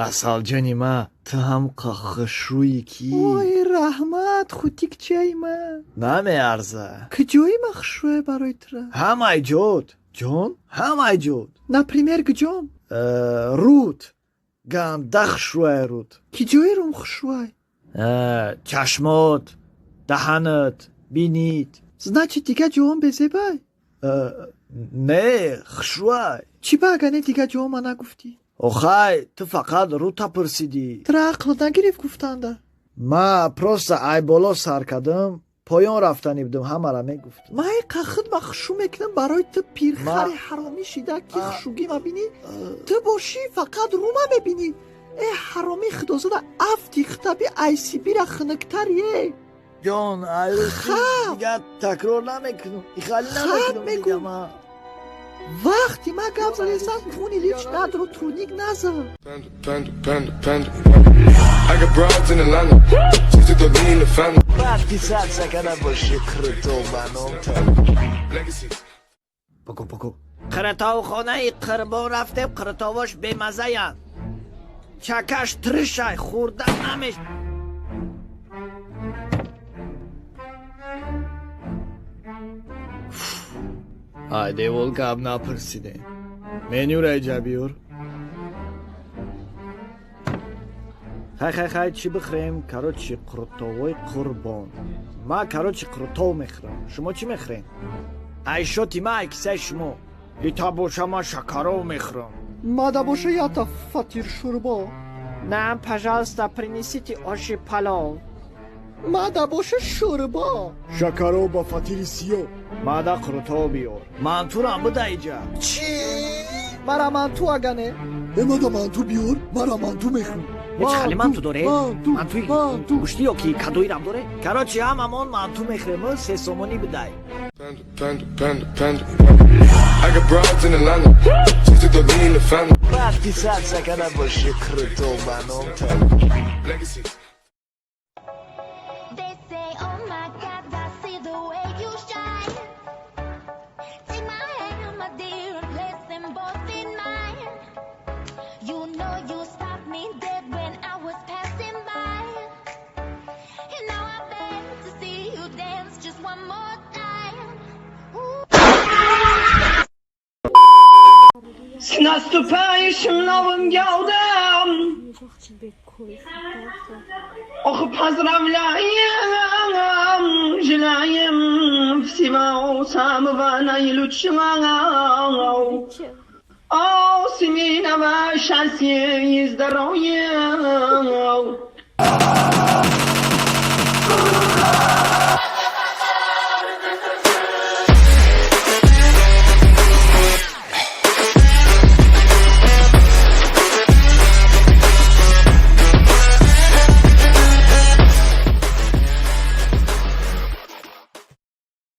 Асалҷони ма, ту ҳам хушрӯӣ ки. Ой, раҳмат, хутикчаи ма. Намеарза. Куҷои ма хушрӯя барои тура? Ҳамаи ҷод. Ҷон, ҳамаи ҷод. Например, куҷом? Руд. Ганда хушрӯяй руд. Ки ҷои рум хушрӯяй? Чашмот, даҳанат, бинит. Значит, дига ҷоом безебай? Не, хушрӯяй. Чӣ ба ага не дига ҷоома нагуфтӣ? Охай, ту фақат рута пурсидӣ. Тура ақл нагирифт гуфтанда? Ма просто ай боло сар кардам, поён рафтанӣ будам, ҳамара мегуфтам. Ма иқа худма хушу мекунам барои ту, пирхари ҳаромӣ шида, ки хушугӣ ма бинӣ? Ту бошӣ, фақат рума мебинӣ. Э, ҳаромӣ, худозада, афти хитаби айсибира хунуктар е. Ҷон, айрӯзи дига такрор намекунам, ихалӣ намекунам дига ма. Вақти ма гап задесам, куни лич надро, турник назан. Panda, panda, panda, panda. I got broads in Atlanta. Just to lean the family. Вақти сад сакана боши, қурутов ба ном та. Legacies. Поко, поко. Қиртовхонаи Қурбон рафтем, қиртовош бемазаянд. Чакаш тришай, хӯрда намеш. Ай, девол гап напурсидем. Менюра иҷа биёр. Хай, хай, хай, чӣ бихӯрем? Короче, қурутовои Қурбон. Ма, короче, қурутов мехӯрам. Шумо чӣ мехӯрем? Ай шоти ма, ай кисаи шумо. Ита боша, ман шакаров мехӯрам. Мада боша ята фатир шӯрбо. Нам, пожалуйста, принесите оши палов. Мада боша шӯрбо. Шакаров ба фатири сиёҳ. Мада қурутов биёр. Мантурам буда иҷа. Чӣ? Мара манту агане? Э, мада манту биёр, мара манту мехӯрам. Ҳеч хали манту доре? Манту, мантуи манту. Гӯштӣ ё ки кадоирам доре? Короче, ҳамамон манту мехӯрем, 3 сомонӣ бидай. Panda, panda, panda, panda. I got broads in Atlanta. Just to lean the family. Вақти сад сакана боши, қурутов ба ном та. Legacies. They say, oh my God, I see the way you shine. Take my hand, my dear, and place them both in mine. You know you stopped me dead when I was passing by. And now I beg to see you dance just one more time. Ooh. С наступающим Новым годом! Ох, поздравляем, желаем всего самого наилучшего. О, семейного счастья и здоровья.